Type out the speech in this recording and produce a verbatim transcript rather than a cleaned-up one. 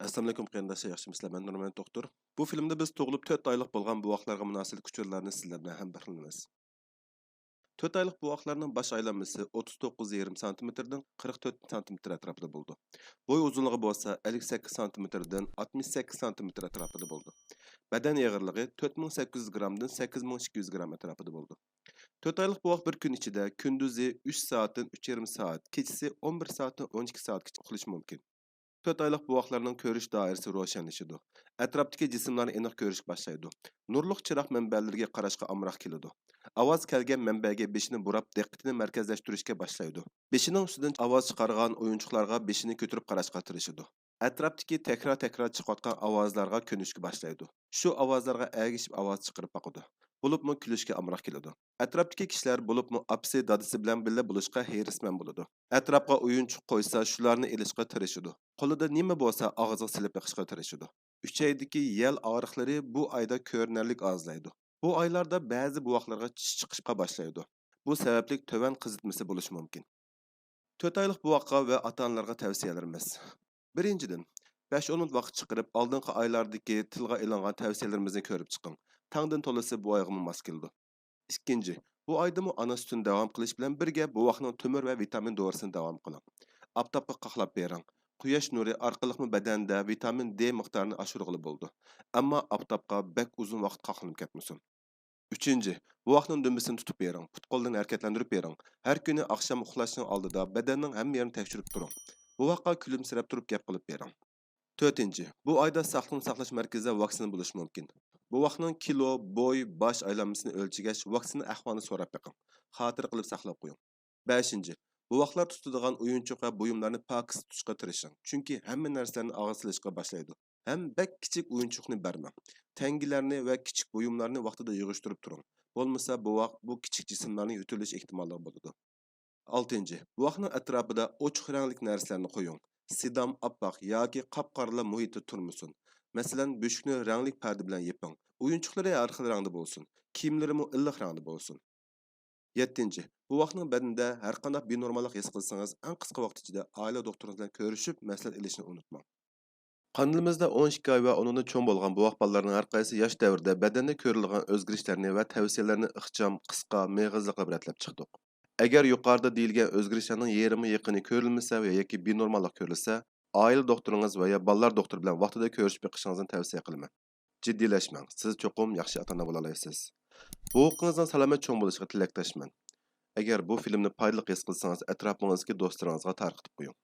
ئەسسالامۇئەلەيكۇم قېرىنداشلار، ياخشىمۇسىلەر؟ مەن نۇرمەمەت دوختۇر. بۇ فىلىمدا بىز تۇغۇلۇپ تۆت ئايلىق بولغان بوۋاقلارغا مۇناسىۋەتلىك ئۇچۇرلارنى سىزلەر بىلەن ھەمبەھىرلىنىمىز. تۆت ئايلىق بوۋاقلارنىڭ باش ئايلانمىسى ئوتتۇز توققۇز يېرىم سانتىمېتىردىن قىرىق تۆت سانتىمېتىر ئەتراپىدا بولىدۇ. بوي ئۇزۇنلۇقى بولسا ئەللىك سەككىز سانتىمېتىردىن ئاتمىش سەككىز سانتىمېتىر ئەتراپىدا بولىدۇ. بەدەن ئېغىرلىقى تۆت مىڭ سەككىز يۈز گرامدىن سەككىز مىڭ ئىككى يۈز گرام ئەتراپىدا بولىدۇ. تۆت ئايلىق بوۋاق بىر كۈن ئىچىدە كۈندۈزى ئۈچ سائەتتىن ئۈچ يېرىم سائەت، كېچىسى ئون بىر سائەتتىن ئون ئىككى سائەتكىچە ئۇخلىشى مۇمكىن. تۆت ئايلىق بوۋاقلارنىڭ كۆرۈش دائىرىسى روشەنلىشىدۇ. ئەتراپتىكى جىسىملارنى ئېنىق كۆرۈشكە باشلايدۇ. نۇرلۇق چىراغ مەنبەلىرىگە قاراشقا ئامراق كېلىدۇ. ئاۋاز كەلگەن مەنبەگە بېشىنى بۇراپ، دىققىتىنى مەركەزلەشتۈرۈشكە باشلايدۇ. بېشىنىڭ ئۈستىدىن ئاۋاز چىقارغان ئويۇنچۇقلارغا بېشىنى كۆتۈرۈپ قاراشقا تىرىشىدۇ. ئەتراپتىكى تەكرار-تەكرار چىقىۋاتقان ئاۋازلارغا كۆنۈشكە باشلايدۇ. شۇ ئاۋازلارغا ئەگىشىپ ئاۋاز چىقىرىپ باقىدۇ. بولۇپمۇ كۈلۈشكە ئامراق كېلىدۇ. ئەتراپتىكى كىشىلەر، بولۇپمۇ ئاپىسى، دادىسى بىلەن بىللە بولۇشقا ھېرىسمەن بولىدۇ. ئەتراپقا ئويۇنچۇق قويسا، شۇلارنى ئېلىشقا تىرىشىدۇ. قولىدا نېمە بولسا، ئاغزىغا سېلىپ بېقىشقا تىرىشىدۇ. ئۈچەيدىكى يەل ئاغرىقلىرى بۇ ئايدا كۆرۈنەرلىك ئازلايدۇ. بۇ ئايلاردا بەزى بوۋاقلارغا چىش چىقىشقا باشلايدۇ. بۇ سەۋەبلىك تۆۋەن قىزىتمىسى بولۇشى مۇمكىن. تۆت ئايلىق بوۋاققا ۋە ئاتا-ئانىلارغا تەۋسىيەلىرىمىز. بىرىنچىدىن، بەش-ئون مىنۇت ۋاقىت چىقىرىپ، ئالدىنقى ئايلاردىكى تىلغا ئېلىنغان تەۋسىيەلىرىمىزنى كۆرۈپ چىقىڭ. تەڭدىن تولىسى بۇ ئايغىمۇ ماس كېلىدۇ. ئىككىنچى، بۇ ئايدىمۇ ئانا سۈتىنى داۋام قىلىش بىلەن بىرگە بوۋاقنىڭ تۆمۈر ۋە ۋىتامىن دورىسىنى داۋام قىلىڭ. ئاپتاپقا قاقلاپ بېرىڭ. قۇياش نۇرى ئارقىلىقمۇ بەدەندە ۋىتامىن دې مىقدارىنى ئاشۇرغىلى بولىدۇ. ئەمما ئاپتاپقا بەك ئۇزۇن ۋاقىت قاقلىنىپ كەتمىسۇن. ئۈچىنچى، بوۋاقنىڭ دۈمبىسىنى تۇتۇپ بېرىڭ، پۇت-قوللىرىنى ھەرىكەتلەندۈرۈپ بېرىڭ. ھەر كۈنى ئاخشام ئۇخلاشنىڭ ئالدىدا بەدەننىڭ ھەممە يېرىنى تەكشۈرۈپ تۇرۇڭ. بوۋاققا كۈلۈمسىرەپ تۇرۇپ گەپ قىلىپ بېرىڭ. تۆتىنچى، بۇ ئايدا ساقلىقنى ساقلاش مەركىزىدە ۋاكسىنا بولۇشى مۇمكىن. بوۋاقنىڭ كىلو، بوي، باش ئايلانمىسىنى ئۆلچىگەچ، ۋاكسىنا ئەھۋالىنى سوراپ بېقىڭ. خاتىرە قىلىپ ساقلاپ قويۇڭ. بەشىنچى، بوۋاقلار تۇتىدىغان ئويۇنچۇق ۋە بۇيۇملارنى پاكىز تۇتۇشقا تىرىشىڭ، چۈنكى ھەممە نەرسىلەرنى ئاغزىغا سېلىشقا باشلايدۇ. ھەم بەك كىچىك ئويۇنچۇقنى بەرمەڭ. تەڭگىلەرنى ۋە كىچىك بۇيۇملارنى ۋاقتىدا يىغىشتۇرۇپ تۇرۇڭ. بولمىسا بوۋاق بۇ كىچىك جىسىملارنى يۆتىلىش ئېھتىماللىقى بولىدۇ. ئالتىنچى، بوۋاقنىڭ ئەتراپىدا ئوچۇق رەڭلىك نەرسىلەرنى قويۇڭ. سىدام، ئاپئاق ياكى قاپقارىلا مۇھىتتا تۇرمىسۇن. مەسىلەن، بۆشۈكنى رەڭلىك پەردە بىلەن يېپىڭ. ئويۇنچۇقلىرى ھەر خىل رەڭدە بولسۇن. كىيىملىرىمۇ ئىللىق رەڭدە بولسۇن. يەتتىنچى، بوۋاقنىڭ بەدىنىدە ھەرقانداق بىنورماللىق ھېس قىلسىڭىز، ئەڭ قىسقا ۋاقىت ئىچىدە ئائىلە دوختۇرىڭىز بىلەن كۆرۈشۈپ مەسلىھەت ئېلىشنى ئۇنتۇماڭ. قانىلىمىزدا ئون ئىككى ئاي ۋە ئۇنىڭدىن چوڭ بولغان بوۋاق بالىلارنىڭ ھەرقايسى ياش دەۋرىدە بەدەندە كۆرۈلىدىغان ئۆزگىرىشلەرنى ۋە تەۋسىيەلەرنى ئىخچام، قىسقا، مېغىزلىق قىلىپ رەتلەپ چىقتۇق. ئەگەر يۇقىرىدا دېيىلگەن ئۆزگىرىشلەرنىڭ يېرىمى يېقىنى كۆرۈلمىسە ۋە ياكى بىنورماللىق كۆرۈلسە، ئائىلە دوختۇرىڭىز ۋە يا بالىلار دوختۇرى بىلەن ۋاقتىدا كۆرۈشۈپ بېقىشىڭىزنى تەۋسىيە قىلىمەن. جىددىيلەشمەڭ، سىز چوقۇم ياخشى ئاتا-ئانا بولالايسىز. بوۋىقىڭىزنىڭ سالامەت چوڭ بولۇشىغا تىلەكداشمەن. ئەگەر بۇ فىلىمنى پايدىلىق ھېس قىلسىڭىز، ئەتراپىڭىزدىكى دوستلىرىڭىزغا تارقىتىپ قويۇڭ.